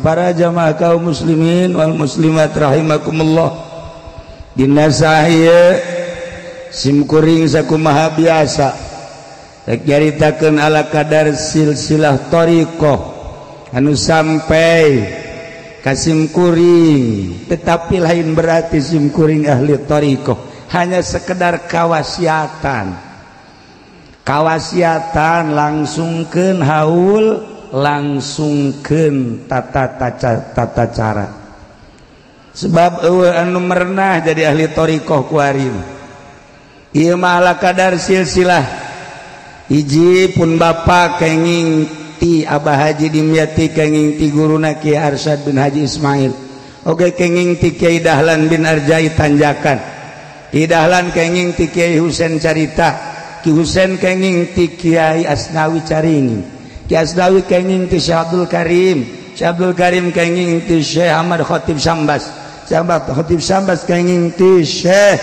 Para jamaah kaum muslimin wal muslimat rahimakumullah. Dina sahieu simkuring sakumaha biasa rek nyaritakeun ala kadar silsilah thariqah anu sampai ka simkuring, tetapi lain berarti simkuring ahli thariqah, hanya sekedar kawasiatan. Kawasiatan langsungkeun haul, langsungkeun tata cara. Sebab eueuh anu merenah jadi ahli thariqah kuari. Ieu mah ala kadar silsilah. Hiji pun bapa kenging ti Abah Haji Dimyati, kenging ti guruna Kiai Arsyad bin Haji Ismail. Oge kenging ti Kiai Dahlan bin Arjai Tanjakan. Ki Dahlan kenging ti Kiai Husein Carita. Ki Husein kenging ti Kiai Asnawi Caringin. Ki Asnawi kenging ti Syekh Abdul Karim, Syekh Abdul Karim kenging ti Syekh Ahmad Khatib Sambas, Syekh Ahmad Khatib Sambas kenging ti Syekh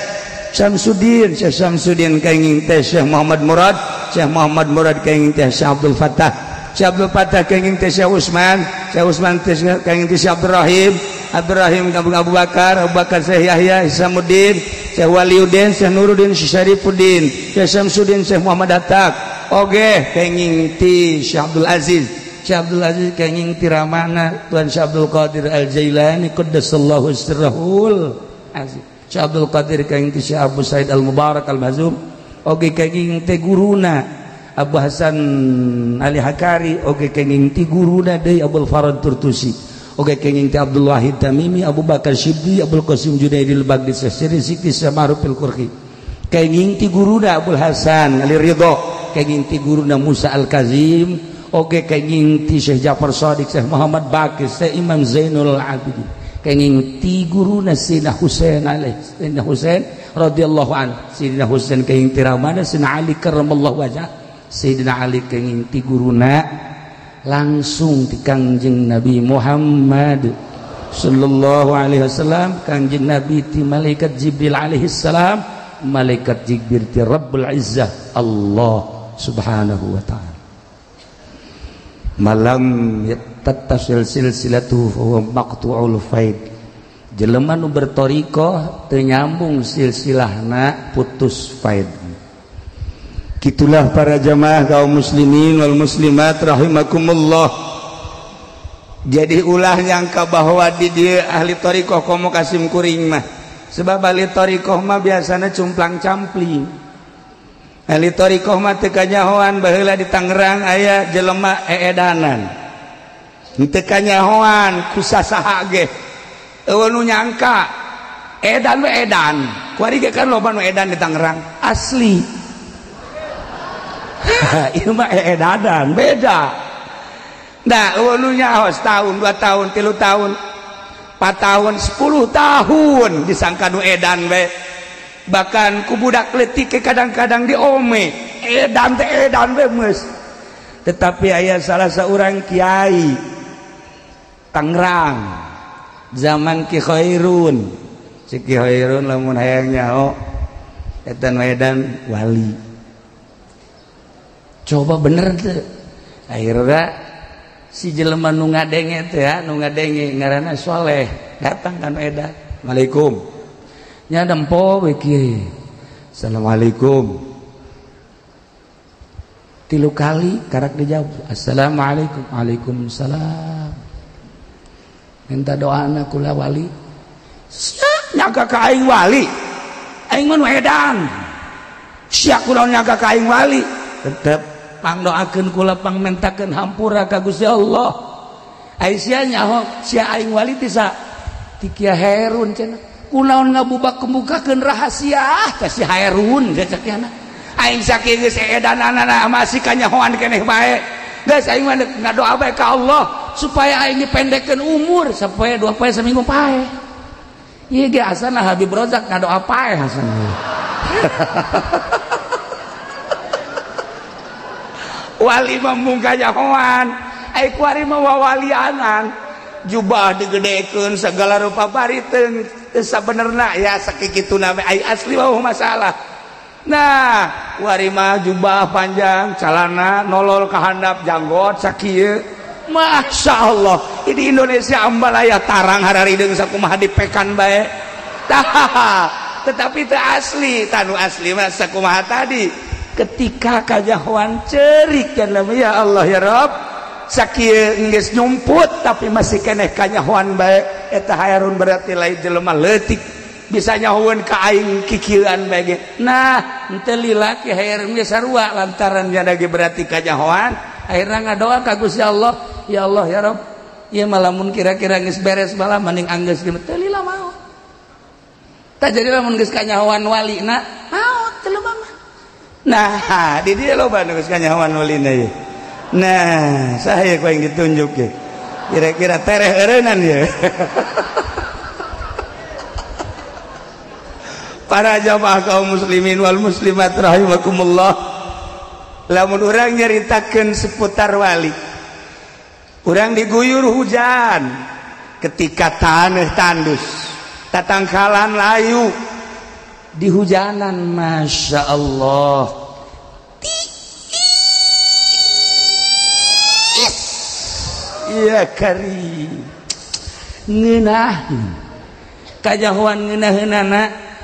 Syamsuddin, Syekh Syamsuddin kenging ti Syekh Muhammad Murad, Syekh Muhammad Murad kenging ti Syekh Abdul Fattah, Syekh Abdul Fattah kenging ti Syekh Usman, Syekh Usman kenging ti Syekh Abdul Rahim, Abdul Rahim Abu Bakar, Abu Bakar Syekh Yahya Isamuddin, Syekh Waliuddin, Syekh Nuruddin, Syekh Syarifuddin, Syekh Syamsuddin, Syekh Muhammad Atak. Oge kenging ti Syekh Abdul Aziz, Syekh Abdul Aziz kenging ti ramana Tuan Syekh Abdul Qadir Al Jailani qaddasallahu sirrahul aziz. Syekh Abdul Qadir kenging ti Syekh Abu Said Al Mubarak Al Mazum. Oge kenging ti guruna Abu Hasan Ali Hakari. Oge kenging ti guruna deui Abdul Farad Turtusi. Oge kenging ti Abdul Wahid Tamimi, Abu Bakar Shibli, Abdul Qasim Junaidil Baghdadi, Syekh Siti Ma'ruf Al Qurhi. Kenging ti guruna Abdul Hasan Ali Ridho, kenging ti guruna Musa Al-Kazim, oge kenging ti Syekh Ja'far Shadiq, Syekh Muhammad Baqir, Syekh Imam Zainul Abidin, kenging ti guruna Sayyidina Husain alaihi, Sayyidina Husain radhiyallahu anhu, Sayyidina Husain kenging ti ramana Sayyidina Ali karramallahu wajhah, Sayyidina Ali kenging ti guruna langsung ti Kangjeng Nabi Muhammad sallallahu alaihi wasallam, Kangjeng Nabi ti malaikat Jibril alaihi salam, malaikat Jibril ti Rabbul Izzah Allah subhanahu wa ta'ala. Malam yattasil silsilatuhu fa huwa maqtu'ul faid. Jelema nu berthariqah teu nyambung silsilahna putus faid. Kitulah para jamaah kaum muslimin wal muslimat rahimakumullah. Jadi ulah nyangka bahwa di dieu ahli thariqah komo kasim kuring mah. Sebab ahli thariqah mah biasana cumplang campling. Ahli thariqah mah teu kanyahoan baheula di Tangerang aya jelema eedanan. Teu kanyahoan ku sasaha ge. Eueuh nu nyangka edan we edan. Kuari ge kan loba nu edan di Tangerang asli. Ieu mah eedanan beda. Nah, eueuh nu nyaho setahun, 2 tahun, 3 tahun, 4 tahun, 10 tahun disangka nu edan we. Bahkan ku budak leutik kadang-kadang diome edan teh edan we geus. Tetapi aya salah seorang kiai Tangerang zaman Ki Khairun, si Ki Khairun lamun hayang nyaho eta nu edan wali. Coba bener teu? Akhirna si jelema nu ngadenge teh ya, nu ngadenge ngaranna Soleh, datang ka nu edan. Assalamualaikum. Nya nempo we kieu. Assalamualaikum. 3 kali karak dijawab. Assalamualaikum. Waalaikumsalam. Minta doana kula wali. Sia nyaga ka aing wali. Aing mah nu edan. Sia kunaon nyaga ka aing wali. Tetep pangdoakeun kula pangmentakeun hampura ka Gusti Allah. Ai sia nyaho sia aing wali teh sa ti Kiai Herun cenah. Kunaon ngabubak kemukakeun rahasia ka si Hairun cek nya. Aing saking geus edananana masih kanyahoan keneh bae. Geus aing mah ngadoa bae ka Allah supaya aing dipendekkeun umur sapoe 2 poe saminggu pae. Ieu ge asana Habib Rozak ngadoa pae asana. Wali mah mung kanyahoan, ai kuari mah wawalianan. Jubah digedekeun segala rupa bari teu teu sabenerna ya sakituna we ai asli mah masalah. Nah wari mah jubah panjang calana nolol ka handap janggot sakieu. Masya Allah di Indonesia ambalaya tarang hararideung sakumaha dipekan bae. Tah tetapi teu asli tanu asli mah sakumaha tadi ketika kajahoan cerik kan ya Allah ya Rabb sakieu geus nyumput tapi masih keneh kanyahoan bae eta haerun berarti lain jelema leutik bisa nyahoeun ka aing kikieuan bae ge. Nah henteu lila ki haerun ge sarua lantaran nya ge berarti kanyahoan akhirna ngadoa ka Gusti Allah ya Allah ya Rabb ieu mah lamun kira-kira geus beres malah mending anggeus ge teu lila maot. Tah jadi lamun geus kanyahoan walina maot teu loba mah. Nah di dieu loba nu geus kanyahoan walina ieu. Nah saya ku yang ditunjuk ya kira-kira tereh eureunnan ya. Para jamaah kaum muslimin wal muslimat rahimakumullah, lamun urang nyaritakeun seputar wali, urang diguyur hujan ketika tanah tandus, tatangkalan layu di hujanan, masya Allah. Iya kari ngeunah kajahoan ngeunaheunana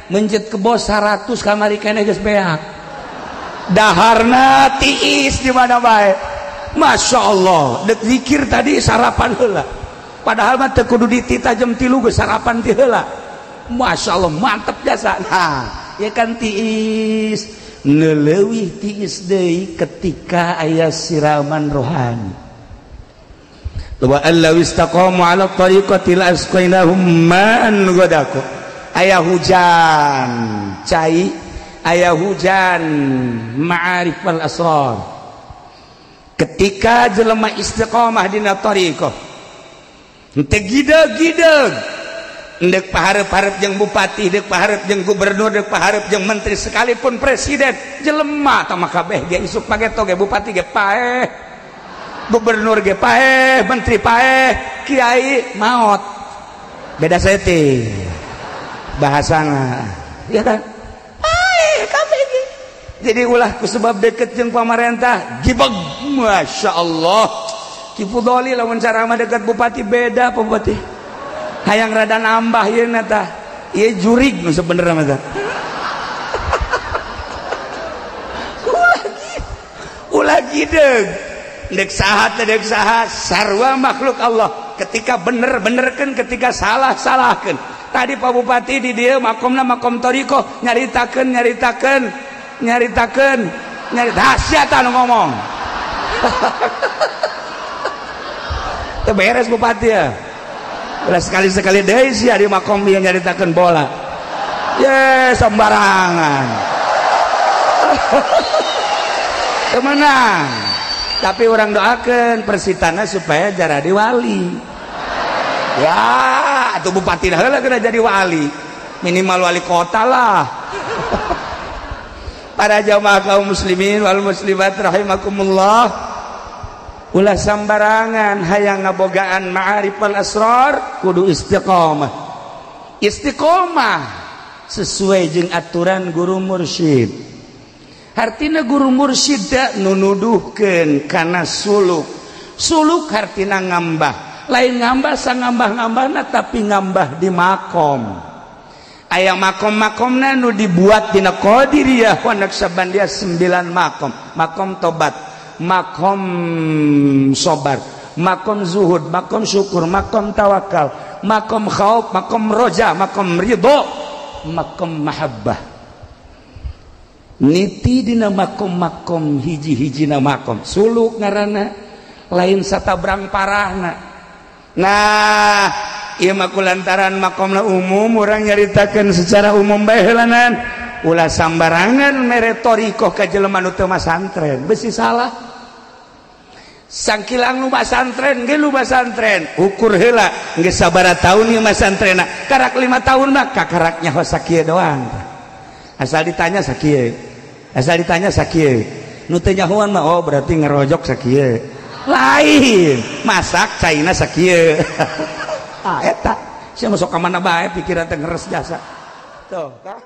mencet kebo 100 kamari keneh geus beak daharna tiis di mana bae. Masya Allah dek zikir tadi sarapan heula padahal mah teu kudu dititah jam 3 geus sarapan ti heula. Masya Allah mantep jasa. Nah ya kan tiis neuleuwih tiis deui ketika aya siraman rohani. Wa allaw istaqamu ala tariqati la asqainahum ma'an ghadaqo. Aya hujan cai, aya hujan ma'arif wal asrar. Ketika jelema istiqamah dina tariqah henteu gideg-gideg ndek paharep-harep jeung bupati, ndek paharep jeung gubernur, ndek paharep jeung menteri sekalipun presiden, jelema tah mah kabeh ge isuk pageto ge bupati ge paeh, gubernur ge paeh, menteri paeh, kiai maot. Beda seti bahasana, ya kan? Paeh kabeh ge. Jadi ulah ku sebab deket jeung pamarentah gibeg, masya Allah. Ki Fudoli lamun ceramah deket bupati beda bupati. Hayang rada nambah ieu na tah. Ieu jurig nu sebenerna mah tah. Ulah gideg. Dek saha teh dek saha sarwa makhluk Allah. Ketika bener benerkeun, ketika salah salahkeun. Tadi Pak Bupati di dieu makomna makom thariqah nyaritakeun nyaritakeun nyaritakeun nyarita sia tah nu ngomong. Teu beres bupati ya. Ulah sekali-sekali deui sia di makom ieu nyaritakeun bola. Ye sembarangan. Teu meunang. Tapi orang doakan Persitana supaya jadi wali. Ya, atau bupati dah lah kena jadi wali. Minimal wali kota lah. Para jamaah kaum muslimin wal muslimat rahimakumullah. Ulah sambarangan hayang ngabogaan ma'arif wal asrar kudu istiqomah. Istiqomah sesuai jeung aturan guru mursyid. Hartina guru mursyid nunuduhkeun kana suluk. Suluk hartina ngambah. Lain ngambah sangambah-ngambahna tapi ngambah di makom. Aya makom-makomna nu dibuat dina Qadiriyah wa Naqsyabandiyah 9 makom. Makom tobat, makom sobar, makom zuhud, makom syukur, makom tawakal, makom khauf, makom roja, makom ridho, makom mahabbah. Niti dina makom-makom hiji-hijina makom suluk ngaranna lain satabrang parahna. Nah ieu mah kulantaran makomna umum urang nyaritakeun secara umum bae heulanan. Ulah sambarangan mere thariqah ka jelema nu teu masantren besi salah. Sangkilang nu masantren ge nu masantren ukur heula geus sabaraha taun ieu masantrenna karak 5 tahun mah kakarak nyaho sakieu doang. Asal ditanya sakieu, asal ditanya sakieu, nu teu nyahoan mah oh berarti ngerojok sakieu, lain masak caina sakieu. Ah eta Sia masuk ka mana bae pikiran teh ngeres jasa. Tuh, kan?